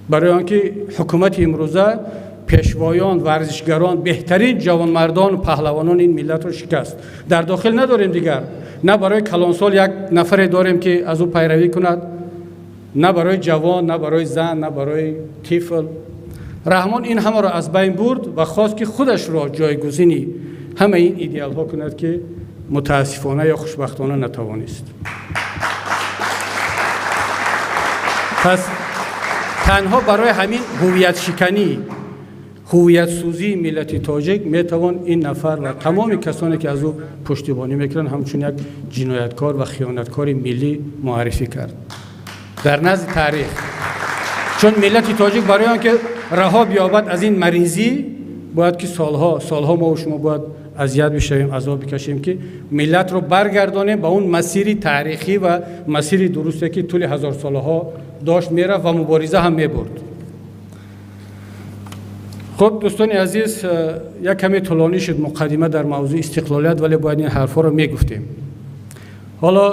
Барои он ки ҳукумати имрӯза пешвоён, варзишгарон, беҳтарин ҷавонмардону паҳлавонони ин миллатро шикаст. Дар дохил надорем дигар, на барои калонсол як нафаре дорем, ки аз ӯ пайравӣ кунад, на барои ҷавон, на барои зан, на барои тифл. Раҳмон ин ҳамаро аз байн бурд ва хост, ки худашро ҷойгузини ҳамаи ин идеалҳо кунад, ки мутаассифона ё хушбахтона натавонист. Пас танҳо барои ҳамин ҳувиятшиканӣ, ҳувиятсӯзии миллати тоҷик метавон ин нафар ва тамоми касоне, ки аз ӯ пуштибонӣ мекунанд, ҳамчун як ҷинояткор ва хиёнаткори миллӣ муаррифӣ кард дар назди таърих. Чун миллати тоҷик барои он ки раҳо биёбад аз ин маризӣ, бояд ки солҳо, солҳо мо шумо бояд азият бишавем, азоб бикашем, ки миллатро баргардонем ба он масири таърихӣ ва масири дурусте, ки тӯли ҳазорсолаҳо дошт мерафт ва мубориза ҳам мебурд. Хуб, дӯстони азиз, як каме тӯлонӣ шуд муқаддима дар мавзӯи истиқлолият, вале бояд ин ҳарфҳоро мегуфтем. Ҳоло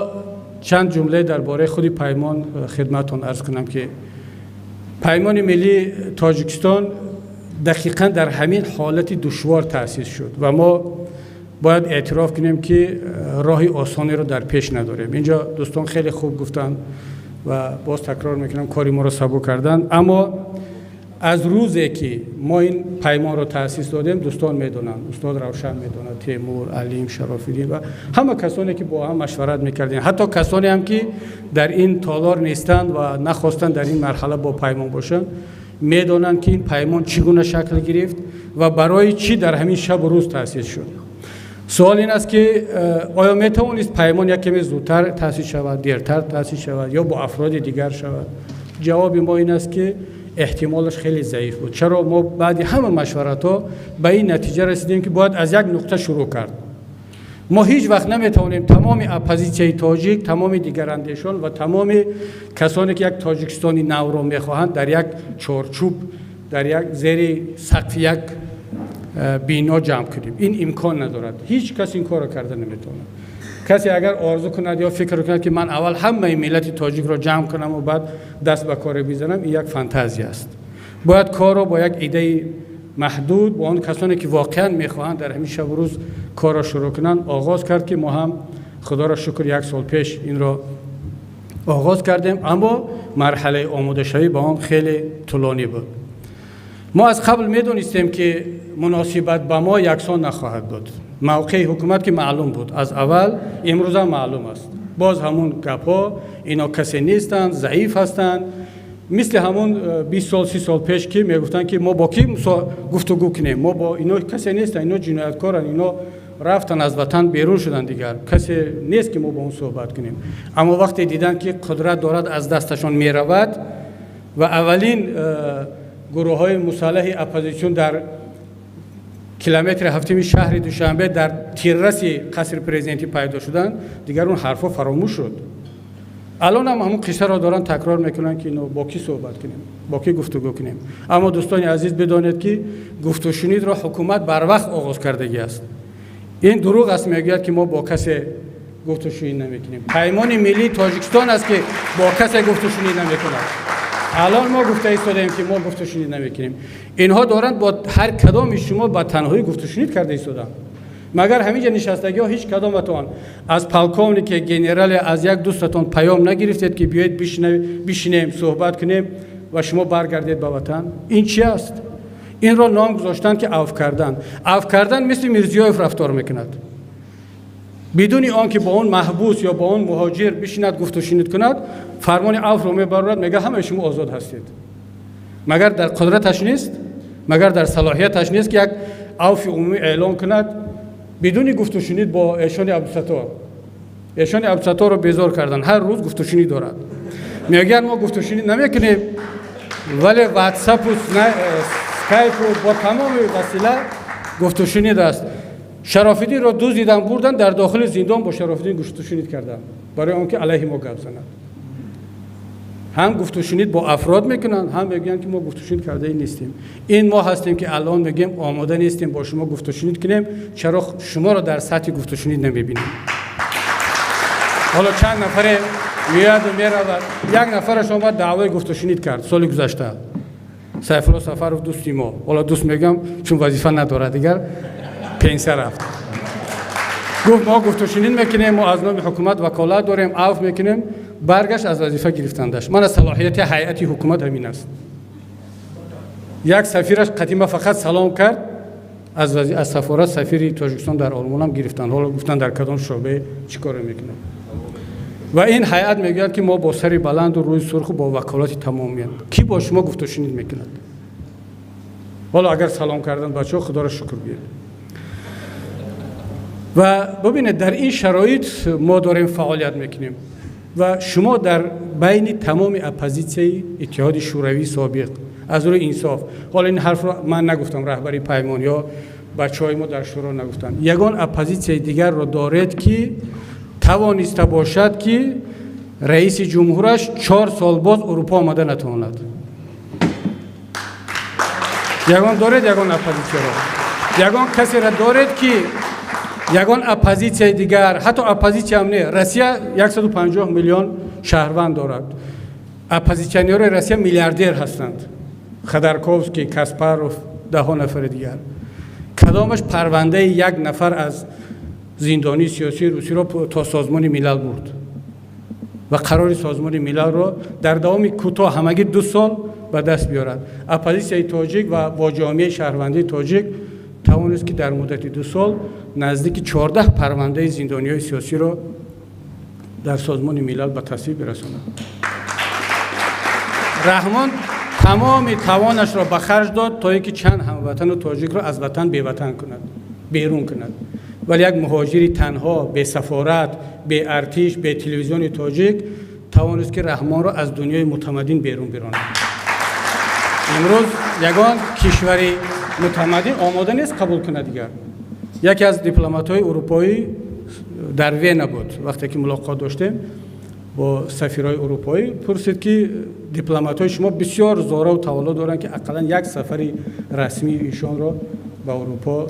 чанд ҷумле дар бораи худи паймон хидматтон арз кунам, ки Паймони миллии Тоҷикистон дақиқан дар ҳамин ҳолати душвор таъсис шуд ва мо бояд эътироф кунем, ки роҳи осонеро дар пеш надорем. Инҷо дӯстон хеле хуб гуфтанд ва боз такрор мекунам, кори моро сабук карданд. Аммо аз рӯзе ки мо ин паймонро таъсис додем, дӯстон медонанд, устод Равшан медонад, Темур, Алим, Шарофиддин ва ҳама касоне, ки бо ҳам машварат мекардем, ҳатто касоне ҳам, ки дар ин толор нестанд ва нахостанд дар ин марҳала бо паймон бошанд, медонанд, ки ин паймон чӣ гуна шакл гирифт ва барои чӣ дар ҳамин шабу рӯз таъсис шуд. Суол ин аст, ки оё метавонист паймон як каме зудтар таъсис шавад, дертар таъсис шавад ё бо афроди дигар шавад? Ҷавоби мо ин аст, ки эҳтимолаш хеле заиф буд. Чаро мо баъди ҳама машваратҳо ба ин натиҷа расидем, ки бояд аз як нуқта шурӯъ кард? Мо ҳеҷ вақт наметавонем тамоми оппозитсияи тоҷик, тамоми дигарандешон ва тамоми касоне, ки як Тоҷикистони навро мехоҳанд, дар як чорчӯб, дар як зери сақфи як бино ҷамъ кунем. Ин имкон надорад, ҳеҷ кас ин корро карда наметавонад. Касе агар орзу кунад ё фикр кунад, ки ман аввал ҳамаи миллати тоҷикро ҷамъ кунаму баъд даст ба коре бизанам, ин як фантазия аст. Бояд корро бо як идеи маҳдуд, бо он касоне, ки воқеан мехоҳанд дар ҳамин шабу рӯз корро шурӯъ кунанд, оғоз кард, ки мо ҳам, худоро шукр, як сол пеш инро оғоз кардем, аммо марҳалаи омодашавӣ ба он хеле тӯлонӣ буд. Мо аз қабл медонистем, ки муносибат ба мо яксон нахоҳад буд. Мавқеи ҳукумат ки маълум буд аз аввал, имрӯзам маълум аст. Боз ҳамун гапҳо: ино касе нестанд, заиф ҳастанд. Мисли ҳамун 20 сол, 30 сол пеш, ки мегуфтанд, ки мо бо кӣ гуфтугӯ кунем, мо бо ино касе нестанд, ино ҷинояткоранд, ино рафтан, аз ватан берун шуданд, дигар касе нест, ки мо бо он суҳбат кунем. Аммо вақте диданд, ки қудрат дорад аз дасташон меравад ва аввалин гурӯҳҳои мусаллаҳи оппозитсион дар километри ҳафтими шаҳри Душанбе, дар тирраси қасри президентӣ пайдо шуданд, дигар он ҳарфҳо фаромӯш шуд. Алон ҳам ҳамун қиссаро доранд такрор мекунанд, ки ино бо кӣ суҳбат кунем, бо кӣ гуфтугӯ кунем. Аммо, дӯстони азиз, бидонед, ки гуфтушунидро ҳукумат барвақт оғоз кардагӣ аст. Ин дурӯғ аст, мегӯяд, ки мо бо касе гуфтушунид намекунем. Паймони миллии Тоҷикистон аст, ки бо касе гуфтушунид намекунад. Алон мо гуфта истодаем, ки мо гуфтушунид намекунем. Инҳо доранд бо ҳар кадоми шумо ба танҳоӣ гуфтушунид карда истоданд. Магар ҳаминҷа нишастагиҳо ҳеҷ кадоматон аз полковнике, генерале, аз як дӯстатон паём нагирифтед, ки биёед бишинем, суҳбат кунем ва шумо баргардед ба ватан? Ин чи аст? Инро ном гузоштанд, ки авф кардан. Авф кардан мисли Мирзиёев рафтор мекунад: бидуни он ки бо он маҳбус ё бо он муҳоҷир бишинад, гуфтушунид кунад, фармони авфро мебарорад, мега: «Ҳамаи шумо озод ҳастед». Магар дар қудраташ нест, магар дар салоҳияташ нест, ки як авфи умумӣ эълон кунад бидуни гуфтушунид бо Эшони Абдусаттор? Эшони Абдусатторро безор кардан, ҳар рӯз гуфтушунид дорад. Мегӯянд: «Мо гуфтушунид намекунем», вале ватсапу скайпу бо тамоми васила гуфтушунид аст. Шарофиддинро дуздидан бурдан, дар дохили зиндон бо Шарофиддин гуфтушунид карданд, барои он ки алайҳи мо гап занад. Ҳам гуфтушунид бо афрод мекунанд, ҳам мегӯянд, ки мо гуфтушунид кардаи нестем. Ин мо ҳастем, ки алон мегӯем: омода нестем бо шумо гуфтушунид кунем. Чаро шуморо дар сатҳи гуфтушунид намебинем? Ҳоло чанд нафаре меояду меравад. Як нафараш омад, даъвои гуфтушунид кард соли гузашта, Сайфулло Сафаров, дӯсти мо. Ҳоло дӯст мегӯям, чун вазифа надорад, дигар пенсия рафт. Гуфт: «Мо гуфтушунид мекунем, мо аз номи ҳукумат ваколат дорем, авф мекунем». Баргашт, аз вазифа гирифтандаш. Мана салоҳияти ҳайати ҳукумат ҳамин аст. Як сафираш қадима фақат салом кард, аз сафорат сафири Тоҷикистон дар Олмонам гирифтанд. Ҳоло гуфтанд, дар кадом шӯъбе чӣ коро мекунад. Ва ин ҳайат мегӯяд, ки мо бо сари баланду рӯи сурху бо ваколати тамомият. Кӣ бо шумо гуфтушунид мекунад? Ҳоло агар салом кардан, бачаҳо, худоро шукр гӯед. Ва бубинед, дар ин шароит мо дорем фаъолият мекунем ва шумо дар байни тамоми оппозитсияи Иттиҳоди Шӯравии собиқ, аз рӯи инсоф, ҳоло ин ҳарфро ман нагуфтам, раҳбари паймон ё Бачаҳои мо дар шӯро нагуфтанд. Ягон оппозитсияи дигарро доред, ки тавониста бошад, ки раиси ҷумҳураш 4 сол боз Урупо омада натавонад? Ягон доред, ягон оппозитсияро, ягон касеро доред, ки ягон оппозитсияи дигар, ҳатто оппозитсияам не? Россия 150 миллион шаҳрванд дорад. Оппозитсионерҳои Россия миллиардер ҳастанд: Ходорковский, Каспаров, даҳҳо нафари дигар. Кадомаш парвандаи як нафар аз зиндонии сиёсии русиро то Созмони Милал бурд ва қарори Созмони Милалро дар давоми кӯтоҳ, ҳамагӣ 2 сол, ба даст биёрад? Оппозитсияи тоҷик ва бо ҷомеаи шаҳрвандии тоҷик тавонист, ки дар муддати 2 сол наздики 14 парвандаи зиндониҳои сиёсиро дар Созмони Милал ба тасвиб бирасонад. Раҳмон тамоми тавонашро ба харҷ дод, то ин ки чанд ҳамватану тоҷикро аз ватан беватан кунад, берун кунад. Вале як муҳоҷири танҳо, бесафорат, беартиш, бе телевизиони тоҷик тавонист, ки Раҳмонро аз дунёи мутамаддин берун биронад. Имрӯз ягон кишвари мутамаддин омода нест қабул кунад дигар. Яке аз дипломатҳои урупоӣ дар Вена буд. Вақте ки мулоқот доштем бо сафирҳои урупоӣ, пурсид, ки дипломатҳои шумо бисёр зораву тавалло доранд, ки ақаллан як сафари расмии ишонро ба Урупо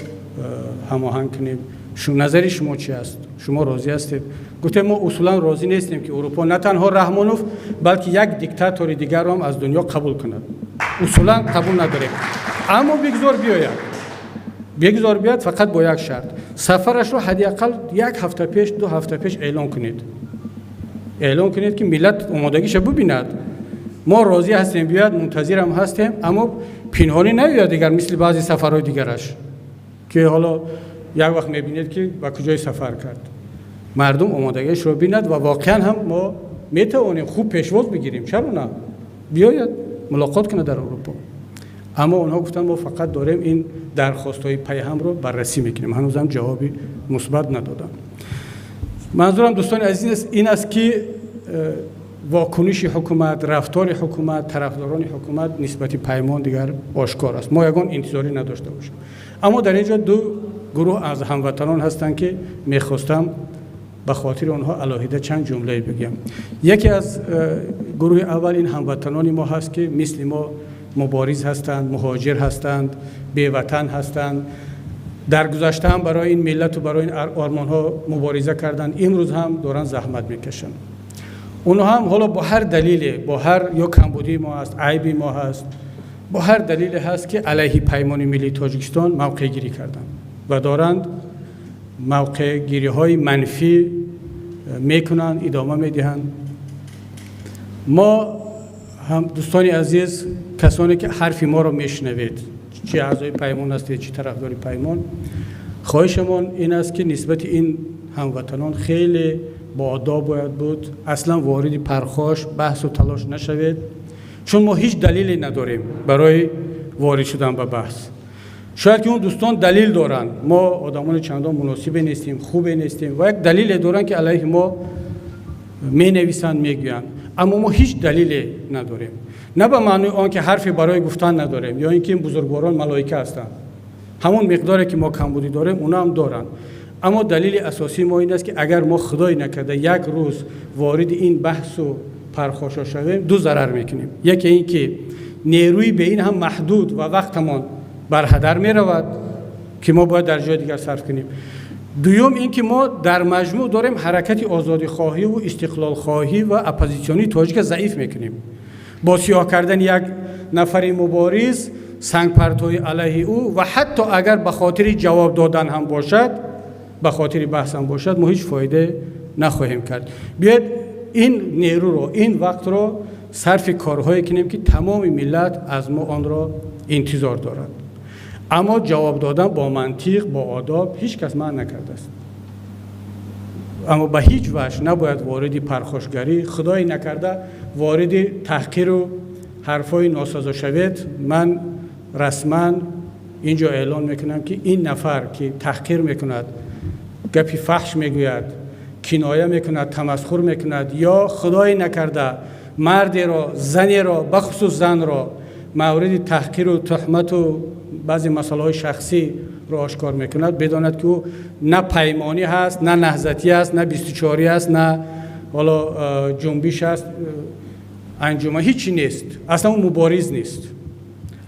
ҳамоҳанг кунем. Назари шумо чи аст? Шумо розӣ ҳастед? Гуфтем, мо усулан розӣ нестем, ки Урупо на танҳо Раҳмонов, балки як диктатори дигарро ҳам аз дунё қабул кунад. Усулан қабул надорем. Аммо бигзор биёяд, бигзор биёяд, фақат бо як шарт: сафарашро ҳадди ақал як ҳафта пеш, 2 ҳафта пеш эълон кунед. Эълон кунед, ки миллат омодагиша бубинад. Мо розӣ ҳастем биёяд, мунтазирам ҳастем, аммо пинҳонӣ наёяд дигар, мисли баъзе сафарҳои дигараш, ки ҳоло як вақт мебинед, ки ба куҷое сафар кард. Мардум омодагиашро бинад ва воқеан ҳам мо метавонем хуб пешвоз бигирем. Чаро на? Биёяд, мулоқот кунад дар Аврупо. Аммо онҳо гуфтанд, мо фақат дорем ин дархостҳои пайҳамро баррасӣ мекунем. Ҳанӯзам ҷавоби мусбат надодам. Манзурам, дӯстони азиз, ин аст, ки вокуниши ҳукумат, рафтори ҳукумат, тарафдорони ҳукумат нисбати Паймон дигар ошкор аст. Мо ягон интизорӣ надошта бошем. Аммо дар ин ҷо ду гурӯҳ аз ҳамватанон ҳастанд, ки мехостам ба хотири онҳо алоҳида чанд ҷумлае бигӯям. Яке аз гурӯҳи аввал ин ҳамватанони мо ҳаст, ки мисли мо мубориз ҳастанд, муҳоҷир ҳастанд, беватан ҳастанд. Дар гузашта ҳам барои ин миллату барои ин ормонҳо мубориза карданд, имрӯз ҳам доранд заҳмат мекашанд. Онҳо ҳам ҳоло бо ҳар далеле, бо ҳар ё камбудии мо аст, айби мо ҳаст, бо ҳар далеле ҳаст, ки алайҳи Паймони миллии Тоҷикистон мавқеъгирӣ карданд ва доранд мавқеъгириҳои манфӣ мекунанд, идома медиҳанд. Мо ҳам, дӯстони азиз, касоне ки ҳарфи моро мешунавед, чи аъзои Паймон ҳастед, чи тарафдори Паймон, хоҳишамон ин аст, ки нисбати ин ҳамватанон хеле боодоб бояд буд. Аслан вориди пархош, баҳсу талош нашавед, чун мо ҳеҷ далеле надорем барои ворид шудан ба баҳс. Шояд ки он дӯстон далел доранд. Мо одамони чандон муносибе нестем, хубе нестем ва як далеле доранд, ки алайҳи мо менависанд, мегӯянд. Аммо мо ҳеҷ далеле надорем. На ба маънои он ки ҳарфе барои гуфтан надорем ё ин ки ин бузургворон малоика ҳастанд. Ҳамон миқдоре ки мо камбудӣ дорем, онҳо ҳам доранд. Аммо далели асосии мо ин аст, ки агар мо, худое накарда, як рӯз вориди ин баҳсу пархошо шавем, ду зарар мекунем. Яке ин ки нерӯи бе ин ҳам маҳдуд ва вақтамон бар ҳадар меравад, ки мо бояд дар ҷои дигар сарф кунем. Дуюм ин ки мо дар маҷмӯъ дорем ҳаракати озодихоҳиву истиқлолхоҳӣ ва оппозитсионии тоҷика заиф мекунем. Бо сиёҳ кардани як нафари мубориз, сангпартои алайҳи ӯ ва ҳатто агар ба хотири ҷавоб додан ҳам бошад, ба хотири баҳс ҳам бошад, мо ҳеҷ фоида нахоҳем кард. Биёед, ин нерӯро, ин вақтро сарфи корҳое кунем, ки тамоми миллат аз мо онро интизор дорад. Аммо ҷавоб додан бо мантиқ, бо одоб ҳеҷ кас манъ накардааст. Аммо ба ҳеҷ ваҷҳ набояд вориди пархошгарӣ, худое накарда, вориди таҳқиру ҳарфҳои носазо шавед. Ман расман ин ҷо эълон мекунам, ки ин нафар, ки таҳқир мекунад, гапи фаҳш мегӯяд, киноя мекунад, тамасхур мекунад ё, худое накарда, мардеро, занеро, бахусус занро мавриди таҳқиру туҳмату баъзе масъалаҳои шахсӣ ошкор мекунад, бидонад ки ӯ на паймонӣ ҳаст, на наҳзатӣ аст, на 24 аст, на ҳоло ҷунбиш аст, анҷуман ҳичи нест, аслан ӯ мубориз нест.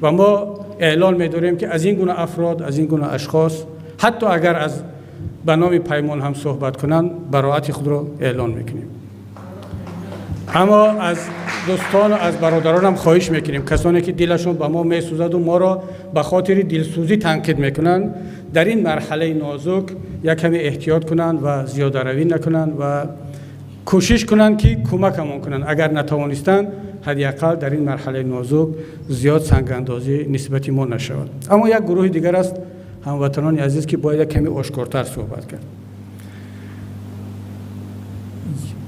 Ва мо эълон медорем, ки аз ин гуна афрод, аз ин гуна ашхос, ҳатто агар аз ба номи паймон ҳам суҳбат кунанд, бароати худро эълон мекунем. Аммо аз дӯстон ва аз бародаронам хоҳиш мекунем, касоне ки дилашон ба мо месӯзад ва моро ба хотири дилсӯзӣ танқид мекунанд, дар ин марҳалаи нозук як каме эҳтиёт кунанд ва зиёдаравӣ накунанд ва кӯшиш кунанд, ки кӯмакамон кунанд. Агар натавонистанд, ҳадди ақал дар ин марҳалаи нозук зиёд сангандозӣ нисбати мо нашавад. Аммо як гурӯҳи дигар аст, ҳамватанони азиз, ки бояд як каме ошкортар суҳбат кард.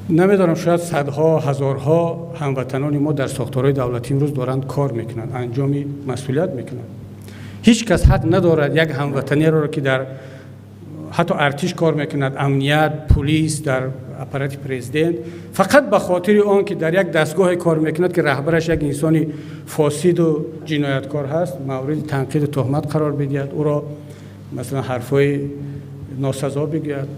Намедонам, шояд садҳо, ҳазорҳо ҳамватанони мо дар сохторҳои давлатӣ имрӯз доранд кор мекунанд, анҷоми масъулият мекунанд. Ҳеҷ кас ҳақ надорад як ҳамватанеро, ки дар ҳатто артиш кор мекунад, амният, пулис, дар аппарати президент, фақат ба хотири он ки дар як дастгоҳе кор мекунад, ки раҳбараш як инсони фосиду ҷинояткор ҳаст, мавриди танқиду туҳмат қарор бидиҳад, ӯро масалан ҳарфҳои носазо бигӯяд.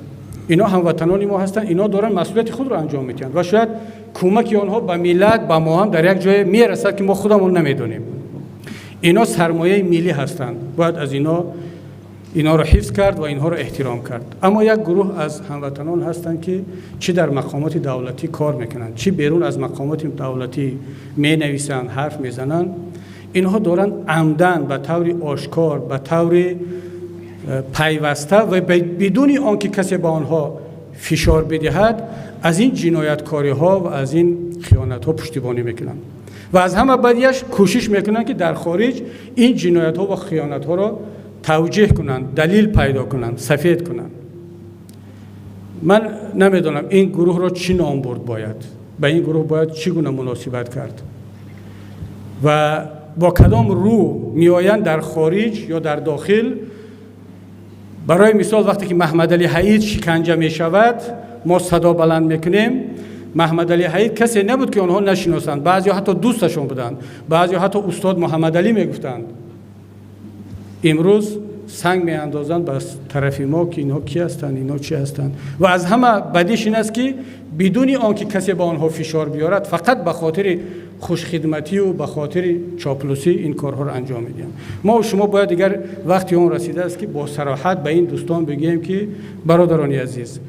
Ино ҳамватанони мо ҳастанд, ино доранд масъулияти худро анҷом медиҳанд ва шояд кӯмаки онҳо ба миллат, ба мо ҳам дар як ҷое мерасад, ки мо худамон намедонем. Ино сармояи миллӣ ҳастанд, бояд аз иноро ҳифз кард ва инҳоро эҳтиром кард. Аммо як гурӯҳ аз ҳамватанон ҳастанд, ки чӣ дар мақомоти давлатӣ кор мекунанд, чӣ берун аз мақомоти давлатӣ менависанд, ҳарф мезананд. Инҳо доранд амдан ба таври ошкор, ба таври пайваста ва бидуни он ки касе ба онҳо фишор бидиҳад, аз ин ҷинояткориҳо ва аз ин хиёнатҳо пуштибонӣ мекунанд ва аз ҳама бадияш кӯшиш мекунанд, ки дар хориҷ ин ҷиноятҳо ва хиёнатҳоро тавҷеҳ кунанд, далил пайдо кунанд, сафед кунанд. Ман намедонам, ин гурӯҳро чӣ ном бурд бояд, ба ин гурӯҳ бояд чӣ гуна муносибат кард ва бо кадом рӯ меоянд дар хориҷ ё дар дохил. Барои мисол, вақте ки Маҳмадалӣ Ҳаид шиканҷа мешавад, мо садо баланд мекунем. Маҳмадалӣ Ҳаид касе набуд, ки онҳо нашиносанд. Баъзеҳо ҳатто дӯсташон буданд, баъзеҳо ҳатто устод Муҳаммадалӣ мегуфтанд. Имрӯз санг меандозанд ба тарафи мо, ки инҳо ки ҳастанд, инҳо чӣ ҳастанд. Ва аз ҳама бадиш ин аст, ки бидуни он ки касе ба онҳо фишор биёрад, фақат ба хотири хушхидматию ба хотири чоплусӣ ин корҳоро анҷом медиҳанд. Мо шумо бояд, дигар вақти он расидааст, ки бо сароҳат ба ин дӯстон бигӯем, ки бародарони азиз,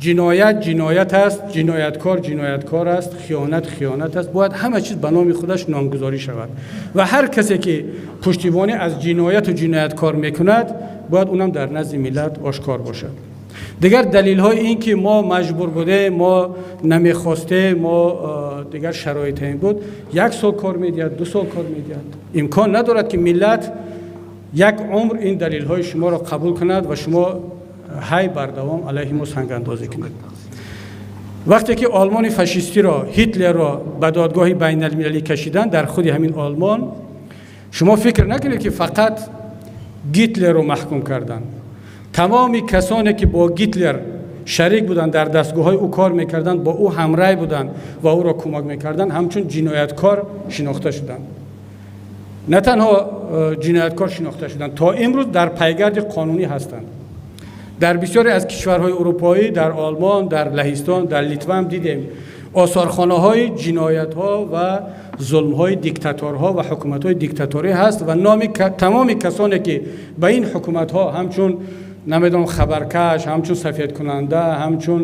ҷиноят ҷиноят аст, ҷинояткор ҷинояткор аст, хиёнат хиёнат аст. Бояд ҳама чиз ба номи худаш номгузорӣ шавад ва ҳар касе ки пуштибонӣ аз ҷинояту ҷинояткор мекунад, бояд унам дар назди миллат ошкор бошад. Дигар далилҳои ин ки мо маҷбур будем, мо намехостем, мо дигар шароите ин буд, як сол кор медиҳад, 2 сол кор медиҳад. Имкон надорад, ки миллат як умр ин далилҳои шуморо қабул кунад ва шумо ҳай бардавом алайҳи мо сангандозӣ кунед. Вақте ки олмони фашистиро, Ҳитлерро ба додгоҳи байналмилалӣ кашиданд, дар худи ҳамин олмон, шумо фикр накунед, ки фақат Гитлерро маҳкум карданд. Тамоми касоне ки бо Гитлер шарик буданд, дар дастгоҳҳои ӯ кор мекарданд, бо ӯ ҳамрай буданд ва ӯро кӯмак мекарданд, ҳамчун ҷинояткор шинохта шуданд. На танҳо ҷинояткор шинохта шуданд, то имрӯз дар пайгарди қонунӣ ҳастанд. Дар бисёре аз кишварҳои урупоӣ, дар Олмон, дар Лаҳистон, дар Литва ҳам дидем осорхонаҳои ҷиноятҳо ва зулмҳои диктаторҳо ва ҳукуматҳои диктаторӣ ҳаст ва номи тамоми касоне ки ба ин ҳукуматҳо ҳамчун, намедонам, хабаркаш, ҳамчун сафедкунанда, ҳамчун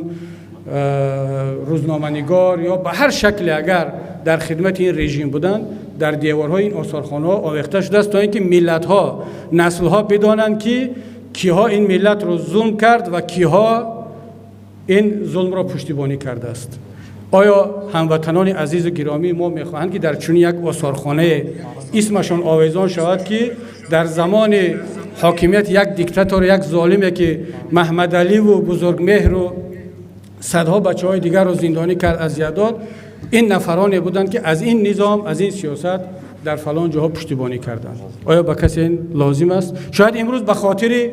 рӯзноманигор ё ба ҳар шакле агар дар хидмати ин режим буданд, дар деворҳои ин осорхонаҳо овехта шудааст, то ин ки миллатҳо, наслҳо бидонанд, ки киҳо ин миллатро зулм кард ва киҳо ин зулмро пуштибонӣ кардааст. Оё ҳамватанони азизу гиромии мо мехоҳанд, ки дар чунин як осорхонае исмашон овезон шавад, ки дар замони ҳокимияти як диктатор, як золиме, ки Маҳмадаливу Бузургмеҳру садҳо бачаҳои дигарро зиндонӣ кард, азият дод, ин нафароне буданд, ки аз ин низом, аз ин сиёсат дар фалон ҷоҳо пуштибонӣ карданд? Оё ба касе ин лозим аст? Шояд имрӯз ба хотири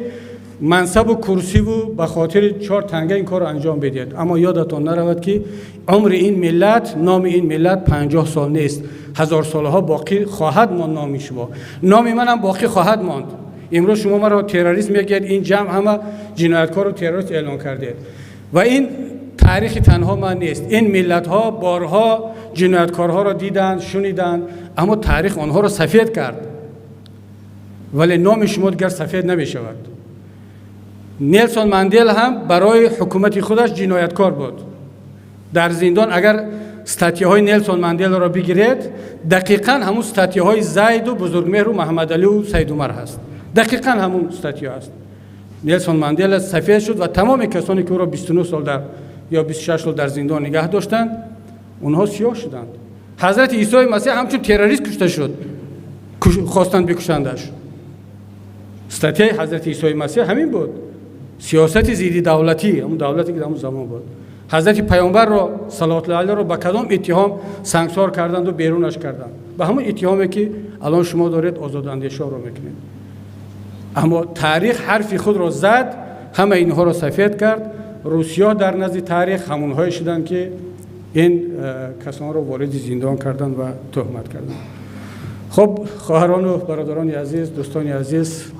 мансабу курсиву ба хотири чор танга ин корро анҷом бидиҳад, аммо ёдатон наравад, ки умри ин миллат, номи ин миллат 50 сол нест, ҳазорсолаҳо боқӣ хоҳад монд. Номи шумо, номи манам боқӣ хоҳад монд. Имрӯз шумо маро террорист мегӯед, ин ҷамъ ҳама ҷинояткору террорист эълон кардед. Ва ин таърихи танҳо ман нест. Ин миллатҳо борҳо ҷинояткорҳоро диданд, шуниданд, аммо таърих онҳоро сафед кард, вале номи шумо дигар сафед намешавад. Нелсон Мандела ҳам барои ҳукумати худаш ҷинояткор буд. Дар зиндон агар статьяҳои Нелсон Манделаро бигиред, дақиқан ҳамун статьяҳои Зайду Бузургмеҳру Маҳаммадалию Саидумар ҳаст, дақиқан ҳамун статья аст. Нелсон Мандела сафед шуд ва тамоми касоне ки ӯро 29 сол дар ё 26 сол дар зиндон нигаҳ доштанд, онҳо сиёҳ шуданд. Ҳазрати Исои Масеҳ ҳамчун террорист кушта шуд, хостанд бикушандаш. Статьяи ҳазрати Исои Масеҳ ҳамин буд: сиёсати зидди давлатӣ, ҳамун давлате ки дар ҳамун замон буд. Ҳазрати Паёмбарро, салавотуллоҳи алайҳро, ба кадом иттиҳом сангсор карданду берунаш карданд? Ба ҳамон иттиҳоме ки алон шумо доред озодандешоро мекунед. Аммо таърих ҳарфи худро зад, ҳама инҳоро сафед кард. Русиё дар назди таърих ҳамонҳое шуданд, ки ин касонро вориди зиндон карданд ва тӯҳмат карданд. Хуб, хоҳарону бародарони азиз, дӯстони азиз,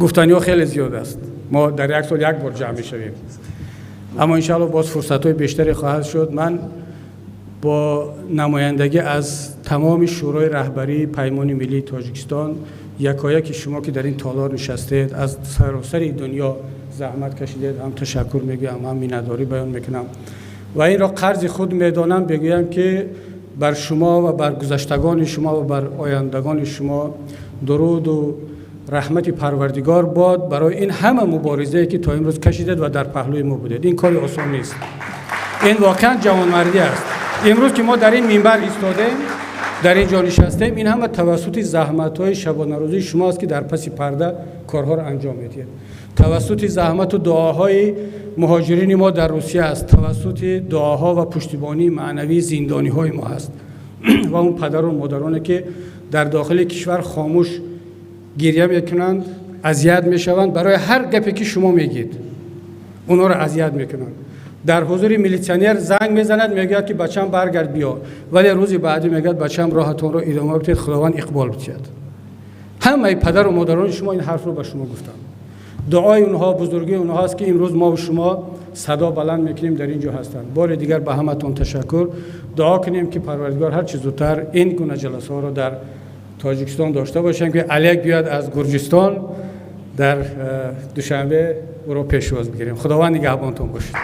гуфтаниҳо хеле зиёд аст. Мо дар як сол як бор ҷамъ мешавем, аммо иншаалло боз фурсатҳои бештаре хоҳад шуд. Ман бо намояндагӣ аз тамоми Шӯрои раҳбарии Паймони миллии Тоҷикистон якояки шумо, ки дар ин толор нишастед, аз саросари дунё заҳмат кашидед, ҳам ташаккур мегӯям, ҳам миннатдорӣ баён мекунам ва инро қарзи худ медонам. Бигӯям, ки бар шумо ва бар гузаштагони шумо ва бар ояндагони шумо дуруду раҳмати Парвардигор бод барои ин ҳама муборизае, ки то имрӯз кашидед ва дар паҳлӯи мо будед. Ин кори осон нест, ин воқеан ҷавонмардӣ аст. Имрӯз ки мо дар ин минбар истодем, дар ин ҷо нишастем, ин ҳама тавассути заҳматҳои шабонарӯзии шумо аст, ки дар паси парда корҳоро анҷом медиҳед, тавассути заҳмату дуоҳои муҳоҷирини мо дар Русия аст, тавассути дуоҳо ва пуштибонии маънавии зиндониҳои мо ҳаст ва он падару модароне, ки дар дохили кишвар хомӯш гирья мекунанд, азият мешаванд. Барои ҳар гапе ки шумо мегӯед, онҳоро азият мекунанд. Дар ҳузури милитсионер занг мезанад, мегӯяд, ки бачам, баргард, биё, вале рӯзи баъдӣ мегӯяд: бачам, роҳатонро идома бидиҳед, Худованд иқбол бидиҳад. Ҳамаи падару модарони шумо ин ҳарфро ба шумо гуфтанд. Дуои онҳо, бузургии онҳо аст, ки имрӯз мо шумо садо баланд мекунем, дар ин ҷо ҳастанд. Бори дигар ба ҳаматон ташаккур. Дуо кунем, ки Парвардигор ҳарчи зудтар ин гуна ҷаласаҳоро дар Тоҷикистон дошта бошем, ки Олег биёяд аз Гурҷистон, дар Душанбе ӯро пешвоз бигирем. Худованд нигаҳбонтон бошед.